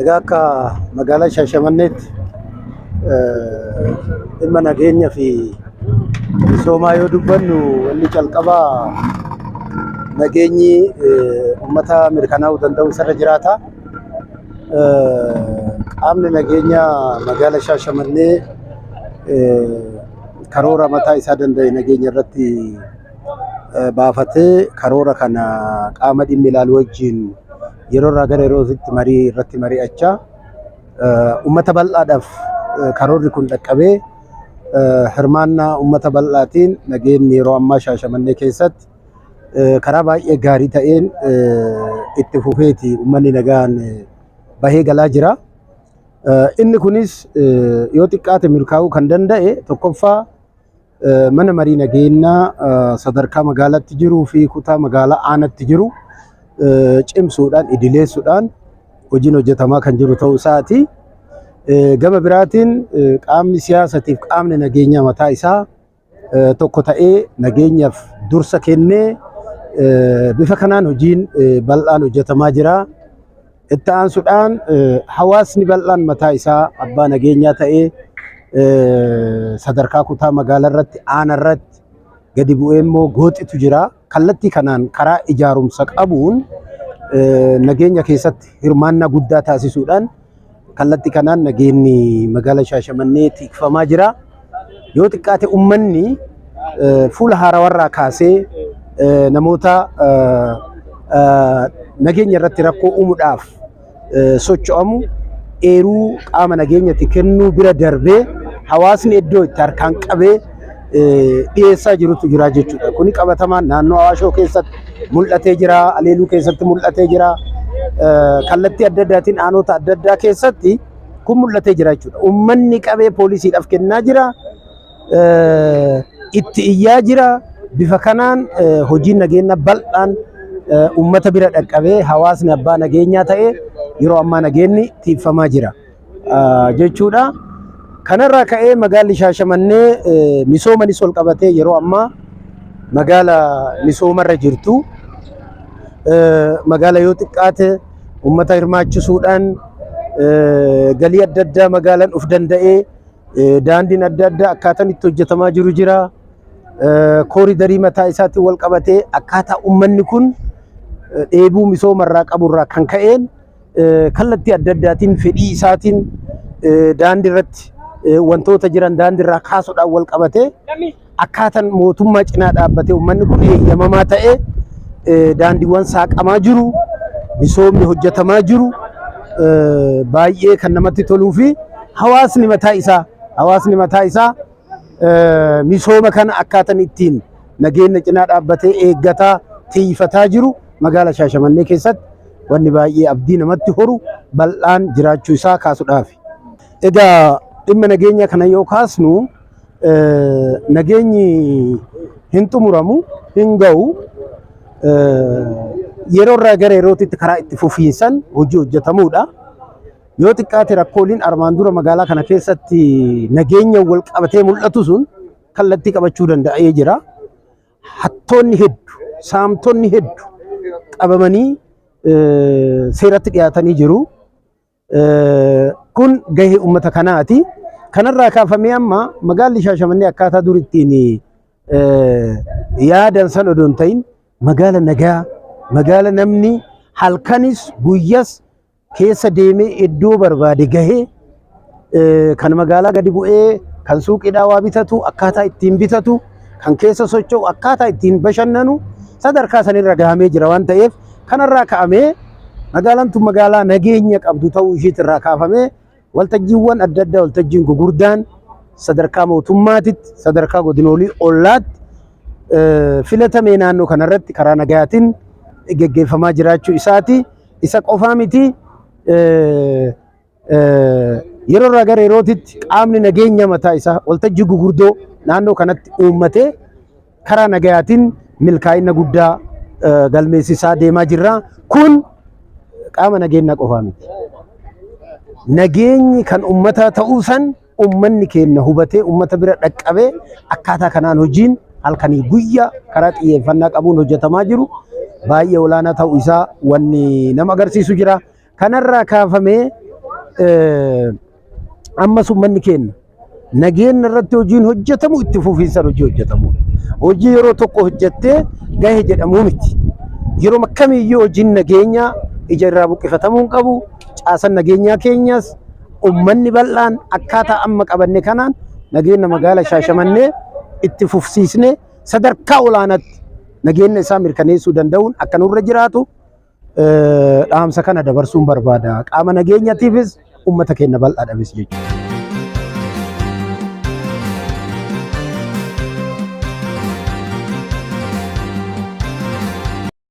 Egaa akka magaalaa Shaashamanneetti dhimma nageenya fi misoomaa yoo dubbannu wanni calqabaa nageenyi uummata mirkanaa'uu danda'u isarra jiraata. Qaamni nageenyaa magaalaa Shaashamannee karoora mataa isaa danda'e nageenya irratti baafatee karoora kana qaama dhimmi ilaalu wajjin yeroo irraa gara yerootti marii irratti mari'achaa uummata bal'aadhaaf karoorri kun dhaqqabee hirmaannaa uummata bal'aatiin nageenyi yeroo ammaa Shaashamannee keessatti karaa baay'ee gaarii ta'een itti fufeeti uummanni nagaan bahee galaa jira. Inni kunis yoo xiqqaate milkaa'uu kan danda'e tokkoffaa mana marii nageenyaa sadarkaa magaalaatti jiruu fi kutaa magaalaa aanatti jiru cimsuudhaan idileessuudhaan hojiin hojjetamaa kan jiru ta'uu isaati. Gama biraatiin qaamni siyaasatiif qaamni nageenyaa mataa isaa tokko ta'ee nageenyaaf dursa kennee bifa kanaan hojiin bal'aan hojjetamaa jira. Itti aansuudhaan hawaasni bal'aan mataa isaa abbaa nageenyaa ta'ee sadarkaa kutaa magaalaa irratti aana irratti gadi bu'ee immoo gooxitu jira. Kallattii kanaan karaa ijaarumsa qabuun nageenya keessatti hirmaannaa guddaa taasisuudhaan kallattii kanaan nageenyi magaalaa Shaashamannee tikfamaa jira. Yoo xiqqaate uummanni fuula haarawarraa kaasee namoota nageenya irratti rakkoo uumuudhaaf socho'amu eeruu qaama nageenyatti kennuu bira darbee hawaasni iddoo itti harkaan qabee dhiyeessaa jirutu jira jechuudha. Kuni qabatamaan naannoo Awaashoo keessatti mul'atee jira, Aleeluu keessatti mul'atee jira, kallattii adda addaatiin aanota adda addaa keessatti kun mul'atee jira jechuudha. Uummanni qabee poolisiidhaaf kennaa jira, itti iyyaa jira. Bifa kanaan hojiin nageenya bal'aan uummata bira dhaqqabee hawaasni abbaa nageenyaa ta'ee yeroo ammaa nageenyi tiifamaa jira jechuudha. Kanarraa ka'ee magaalli Shaashamannee misoomanis ol qabatee yeroo ammaa magaala misoomarra jirtu magaala yoo xiqqaate uummata hirmaachisuudhaan galii adda addaa magaalaan of danda'ee daandiin adda addaa akkaataan itti hojjetamaa jiru jira. Kooridarii mataa isaatiin wal qabatee akkaataa uummanni kun dheebuu misoomarraa qaburraa kan ka'een kallattii adda addaatiin fedhii isaatiin daandii irratti wantoota jiran daandii irraa kaasuudhaan wal qabatee akkaataan mootummaa cinaa dhaabbatee uummanni kun eeyyamamaa ta'ee daandiiwwan saaqamaa jiru, misoomni hojjetamaa jiru baay'ee kan namatti toluu fi hawaasni mataa isaa misooma kana akkaataan ittiin nageenya cinaa dhaabbatee eeggataa tiifataa jiru magaalaa Shaashamannee keessatti wanni baay'ee abdii namatti horu bal'aan jiraachuu isaa kaasuudhaaf. Egaa dhimma nageenya kana yoo kaasnu nageenyi hin xumuramu, hin ga'u. Yeroo irraa gara yerootitti karaa itti fufiinsan hojii hojjetamuudha. Yoo xiqqaate rakkooliin armaan dura magaalaa kana keessatti nageenya wal qabatee mul'atu sun kallattii qabachuu danda'ee jira. Hattoonni hedduu, saamtonni hedduu qabamanii seeratti dhiyaatanii jiru. Kun gahee uummata kanaati. Kanarraa kaafamee amma magaalli Shaashamannee akkaataa dur ittiin yaadan san odoo hin ta'in magaala nagaa, magaala namni halkanis guyyas keessa deemee iddoo barbaade gahee kan magaalaa gadi bu'ee kan suuqiidhaa waa bitatu akkaataa ittiin bitatu kan keessa socho'u akkaataa ittiin bashannanu sadarkaa sanirra gahamee jira waan ta'eef kanarraa ka'amee magaalaan tun magaalaa nageenya qabdu ta'uu ishiitirraa kaafamee waltajjiiwwan adda addaa waltajjiin gugurdaan sadarkaa mootummaatitti sadarkaa godinoolii ollaatti filatamee naannoo kanarratti karaa nagayaatiin geggeeffamaa jiraachuu isaati. Isa qofaa miti, yeroo irraa gara yerootitti qaamni nageenya mataa isaa waltajjii gugurdoo naannoo kanatti uummatee karaa nagayaatiin milkaa'ina guddaa galmeessisaa deemaa jirra. Kun qaama nageenyaa qofaa miti. Nageenyi kan uummataa ta'uu san uummanni keenya hubatee uummata bira dhaqqabee akkaataa kanaan hojiin halkanii guyyaa karaa xiyyeeffannaa qabuun hojjetamaa jiru baay'ee olaanaa ta'uu isaa wanni nama agarsiisu jira. Kanarraa kaafamee Ammas uummanni keenya nageenya irratti hojiin hojjetamu itti fufiinsaan hojii hojjetamudha. Hojii yeroo tokko hojjettee gahe jedhamuu miti. Yeroo kamiyyuu hojiin nageenyaa ija irraa buqqifatamuu hin qabu. Caasan nageenyaa keenyas uummanni bal'aan akkaataa amma qabanne kanaan nageenya magaala Shaashamannee itti fufsiisnee sadarkaa olaanaatti nageenya isaa mirkaneessuu danda'uun akka nurra jiraatu dhaamsa kana dabarsuun barbaada. Qaama nageenyatiifis uummata keenya bal'aadhaafis jechuudha.